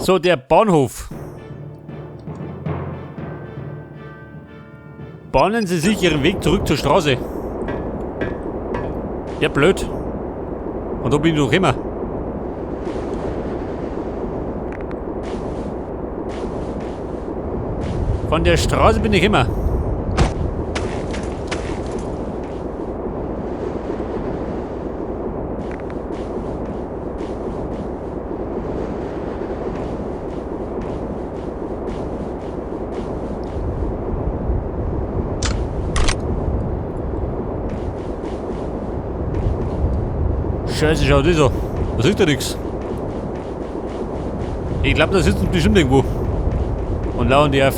So, der Bahnhof. Bahnen Sie sich Ihren Weg zurück zur Straße. Ja, blöd. Und da bin ich noch immer. Von der Straße bin ich immer. Scheiße, schaut das an. Da sieht ja nichts. Ich glaube, da sitzen bestimmt irgendwo. Und lauern die auf.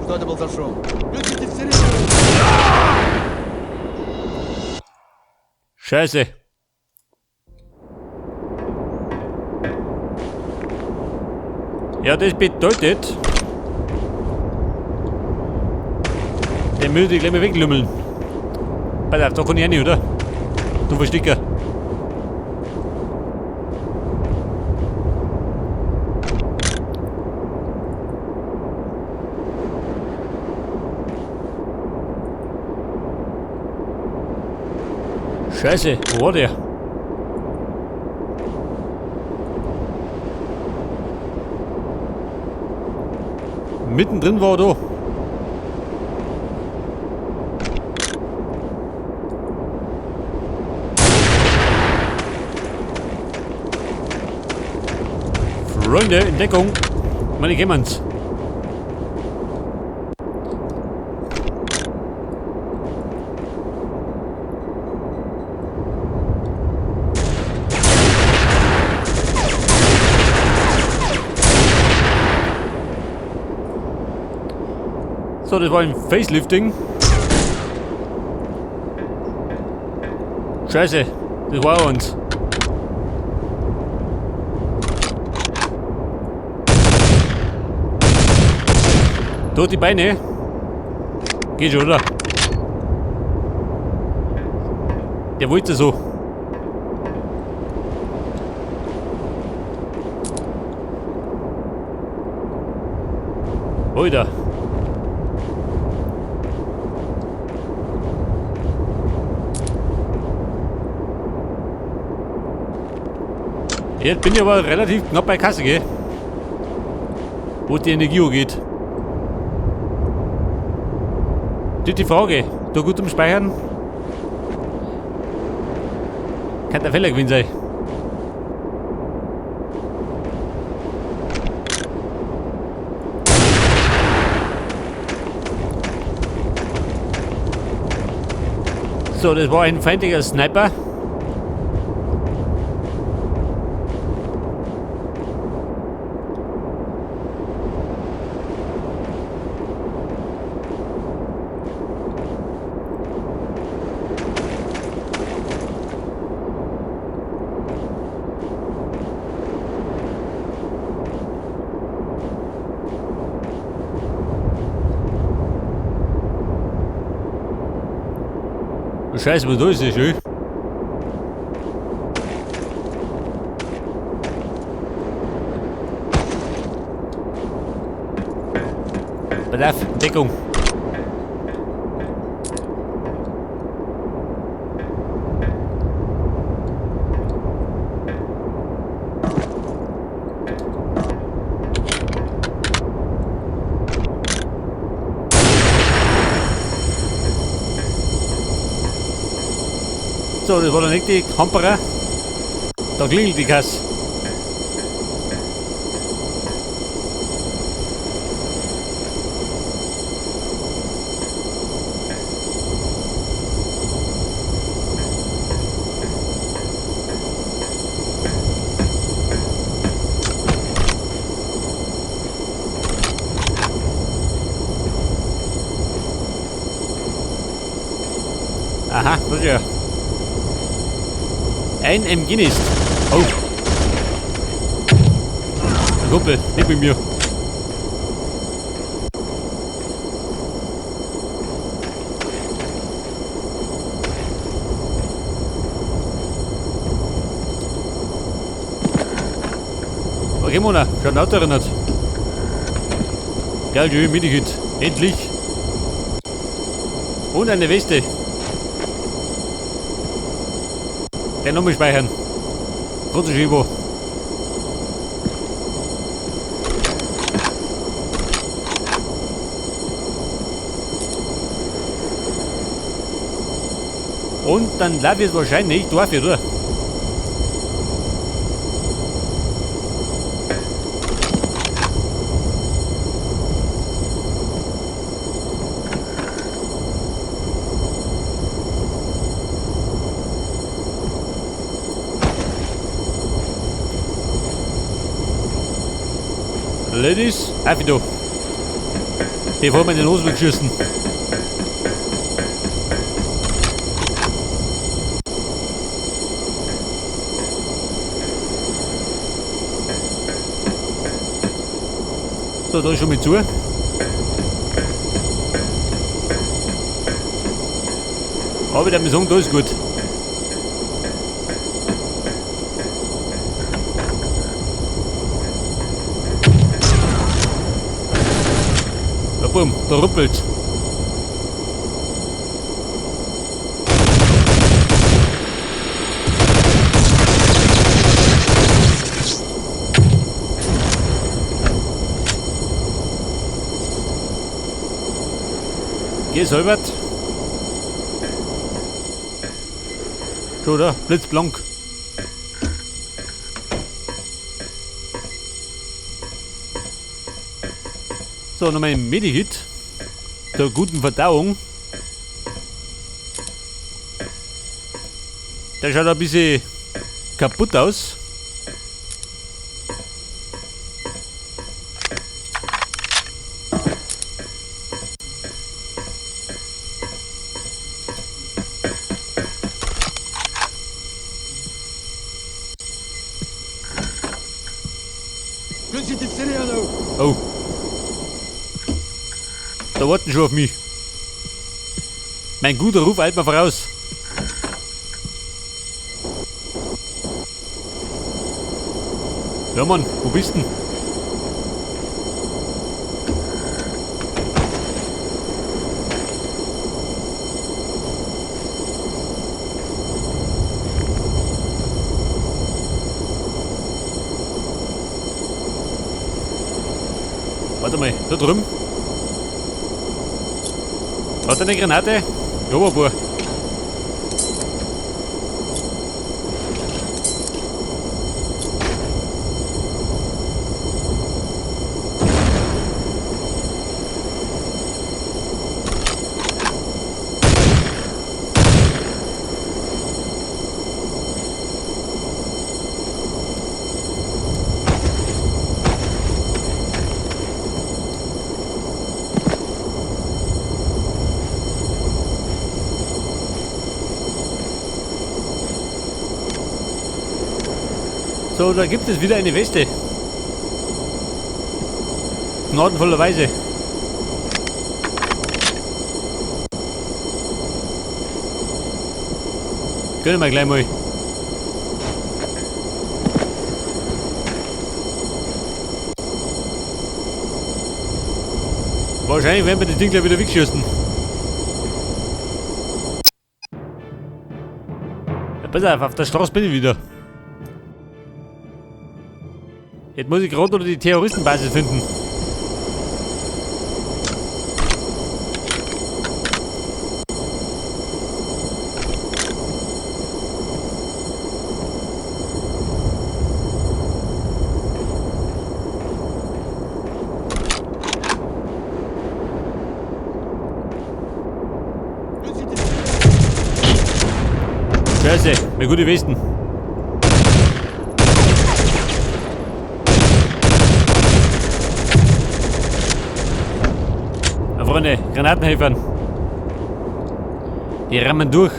Что это был за шум? Включите сирену! Scheiße. Ja, das bedeutet, den müsste ich gleich mal weglümmeln. Pass auf, da kann ich auch nicht, oder? Du Versticker. Scheiße, wo war der? Mittendrin war er da. Freunde, in Deckung. Meine Gemmanns. So, das war ein Facelifting. Scheiße, das war uns. Tot die Beine. Geht schon, oder? Der wollte so. Alter. Jetzt bin ich aber relativ knapp bei Kasse, gell? Wo die Energie geht. Das ist die Frage. Da gut zum Speichern? Kann der Fehler gewesen sein. So, das war ein feindlicher Sniper. Scheiße, was da ist das schön. Pass auf, Deckung. So, das war der nächste Kamperer. Da klingelt die Kasse. Aha, das ist ja. Ein MG-Nest. Oh. Ein Kumpel, nicht mit mir. Okay, Mona, schon ein Auto erinnert. Geil, schön, Medikit. Endlich. Und eine Weste. Den nochmal speichern. Kurzer Schiebo. Und dann laufe ich es wahrscheinlich Dorf, oder? Ladies, auf da. Die wollen wir in den Hosen geschissen. So, da ist schon mit zu. Aber ich würde sagen, da ist gut. Da bumm, da ruppelt's. Geh, Selbert. Schon da, blitzblank. So, nochmal ein Medikit. Zur guten Verdauung. Der schaut ein bisschen kaputt aus. Oh. Da warten schon auf mich. Mein guter Ruf eilt mir voraus. Ja Mann, wo bist denn? Warte mal, da drüben. Hat er eine Granate? Ja, aber ein paar. So, da gibt es wieder eine Weste. Gnadenvollerweise. Gönnen wir gleich mal. Wahrscheinlich werden wir das Ding gleich wieder wegschießen. Ja, pass auf, auf der Straße bin ich wieder. Jetzt muss ich gerade noch die Terroristenbasis finden. Scheiße, mir gute Westen. Na Freunde, Granatenhelfern. Die rammen durch.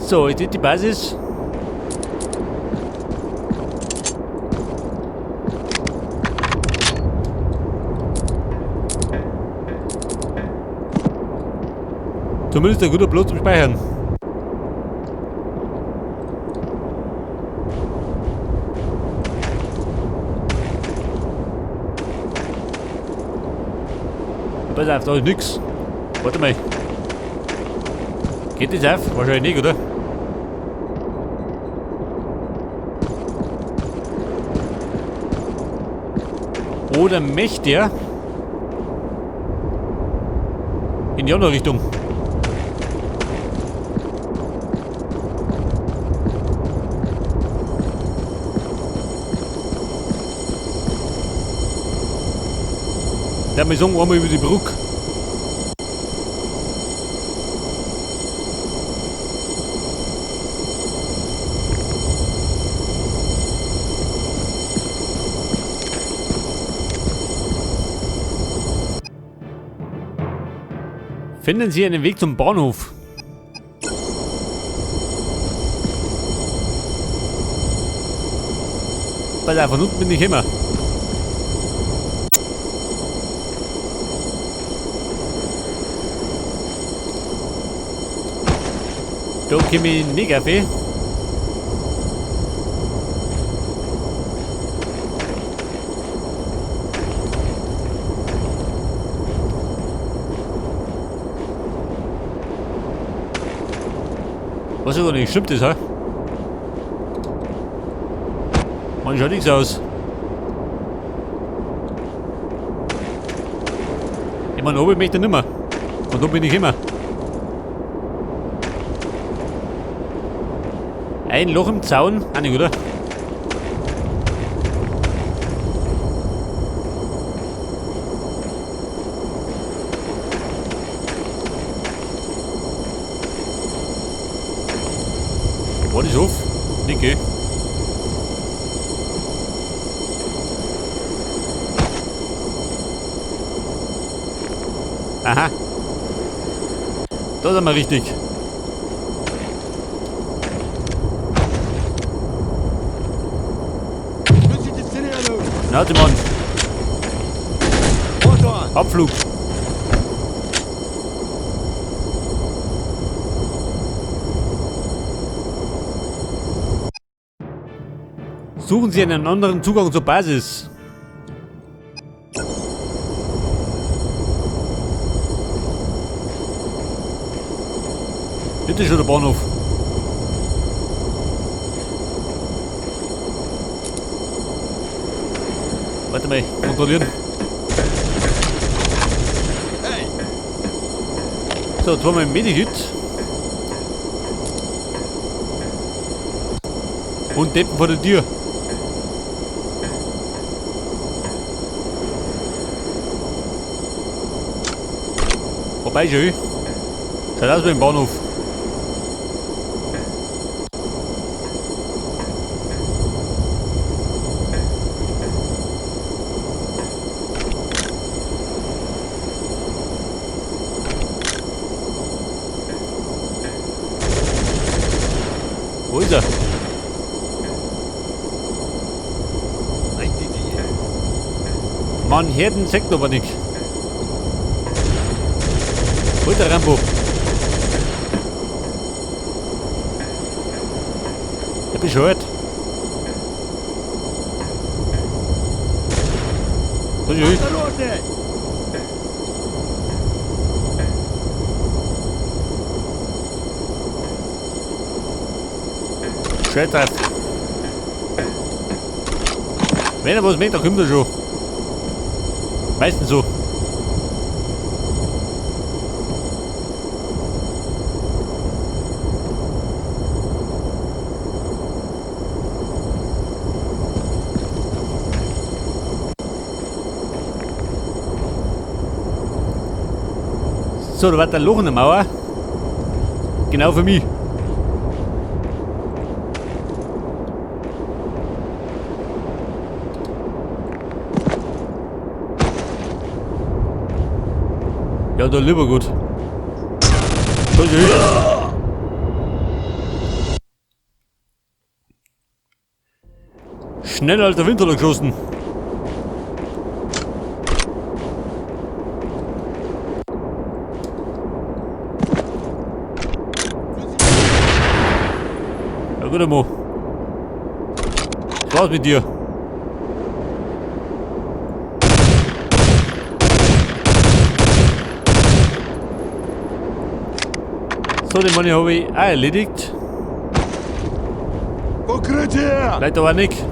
So, ist das die Basis? Zumindest ein guter Platz zum Speichern. Pass auf, da ist nix. Warte mal. Geht das auf? Wahrscheinlich nicht, oder? Oder möchte er in die andere Richtung? Der hat mir sagen, einmal über die Brücke. Finden Sie einen Weg zum Bahnhof. Pass auf, von unten bin ich immer. Da komme ich nicht auf. Was ja gar nicht stimmt das, hä? Man schaut nichts aus. Ich meine, oben möchte ich nicht mehr. Und da bin ich immer. Ein Loch im Zaun, auch nicht, oder? War das auf? Nicht, gell? Aha. Da sind wir richtig. Na, die Mann. Abflug. Suchen Sie einen anderen Zugang zur Basis. Bitte schon der Bahnhof. Warte mal, kontrollieren. Hey! So, jetzt haben wir ein Medikit. Und Deppen vor der Tür. Vorbei schon. Schaut aus wie im Bahnhof. Wo ist er? Man hört den Sekt aber nicht. Wo ist der Rambo? Der bescheuert. Scheiß drauf. Wenn er was möchte, dann kommt er schon. Meistens so. So, da war der Loch in der Mauer. Genau für mich. Ja, da lieber gut. Schneller als der Wind hat er geschossen. Guter Mo. Was war's mit dir? So, den Money habe ich auch erledigt. Укрытие! Leider aber nicht.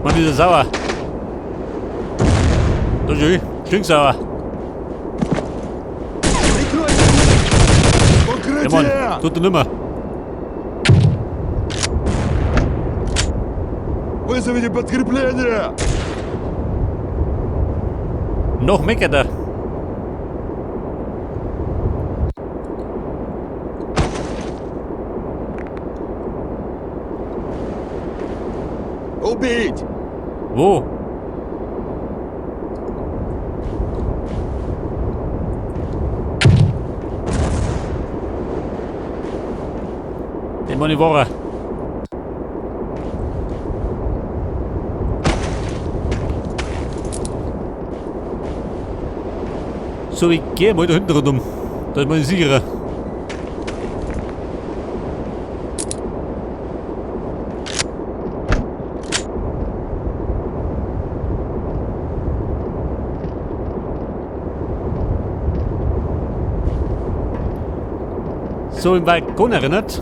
Man ist ja sauer. Da schön. Stinksauer. Прикройте! Ja Mann, Укрытие! tut er nimmer. Вызовите подкрепление! Noch meckert er. Убить! Wo? Den Money war er. So, ich gehe mal da hinten rundum. Da ist meine sicherer. So, im Balkon erinnert.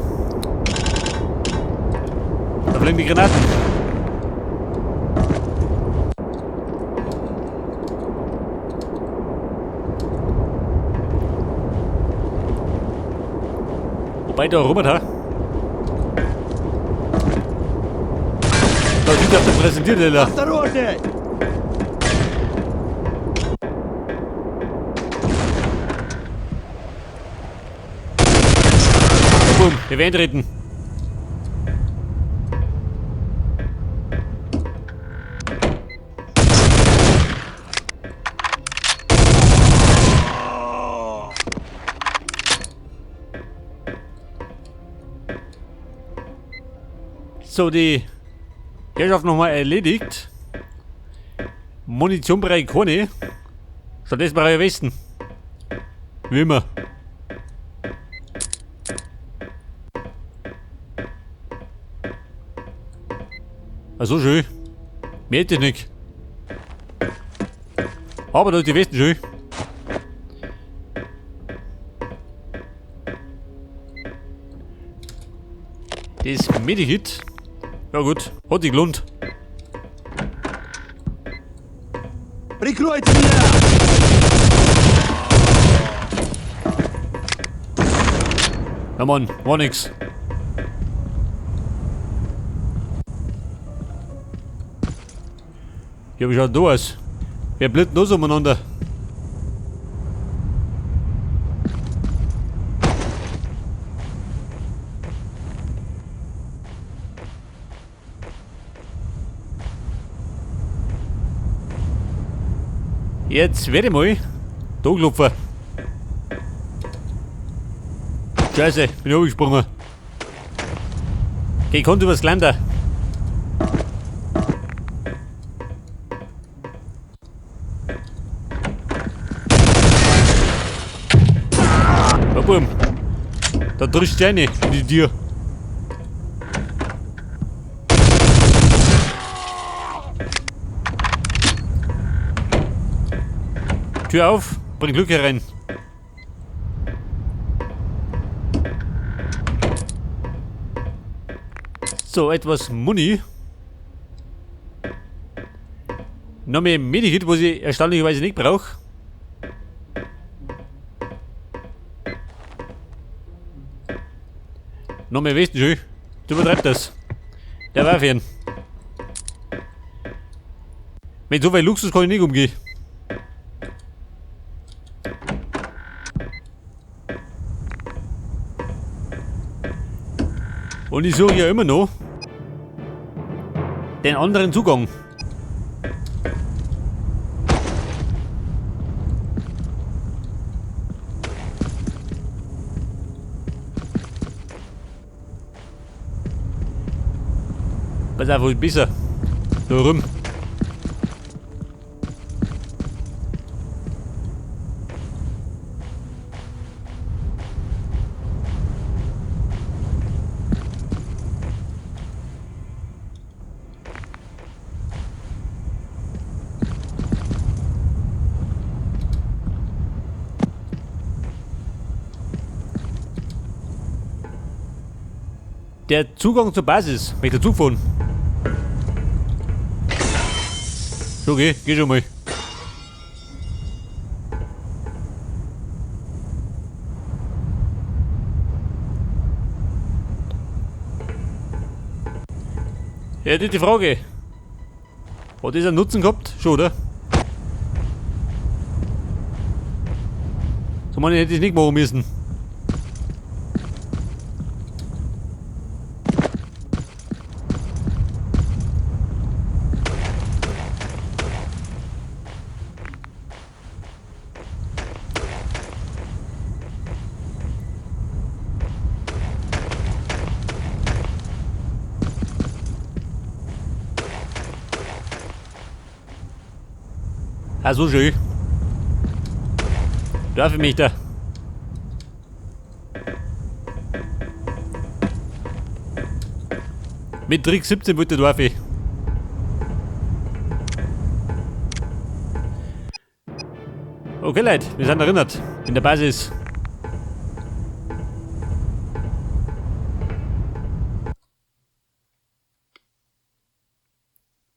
Da fliegen die Granaten. Wobei da rum hat. Da sieht auf der Präsentierteller. Осторожней! Boom, wir werden treten. So, die Herrschaft nochmal erledigt. Munition brauche ich keine. Stattdessen brauche ich Westen. Wie immer. Ach so schön. Mehr hätte ich nicht. Aber da ist die Westen schön. Das Medikit. Ja gut, hat sich gelohnt. Прикройте меня! Na Mann, war nix. Ja, wie schaut da aus? Wer blindet noch so umeinander? Jetzt werde ich mal da klopfen. Scheiße, bin ich hochgesprungen. Geh, kommt übers Geländer. Ja, Bum. Da drischt der rein in die Tür. Tür auf, bring Glück herein. So, etwas Muni. Noch mehr Medikit, was ich erstaunlicherweise nicht brauche. Noch mehr Westen, schön. Du übertreibst das. Der war fern. Mit so viel Luxus kann ich nicht umgehen. Und ich suche ja immer noch den anderen Zugang. Pass auf, wo ist besser? Da rum. Der Zugang zur Basis. Möchte zufahren. Schon geh, geh schon mal. Ja, die Frage. Hat das einen Nutzen gehabt? Schon, oder? So man hätte ich nicht machen müssen. Ah, so schön. Darf ich mich da? Mit Trick 17 wollte darf ich. Okay, Leute, wir sind erinnert. In der Basis.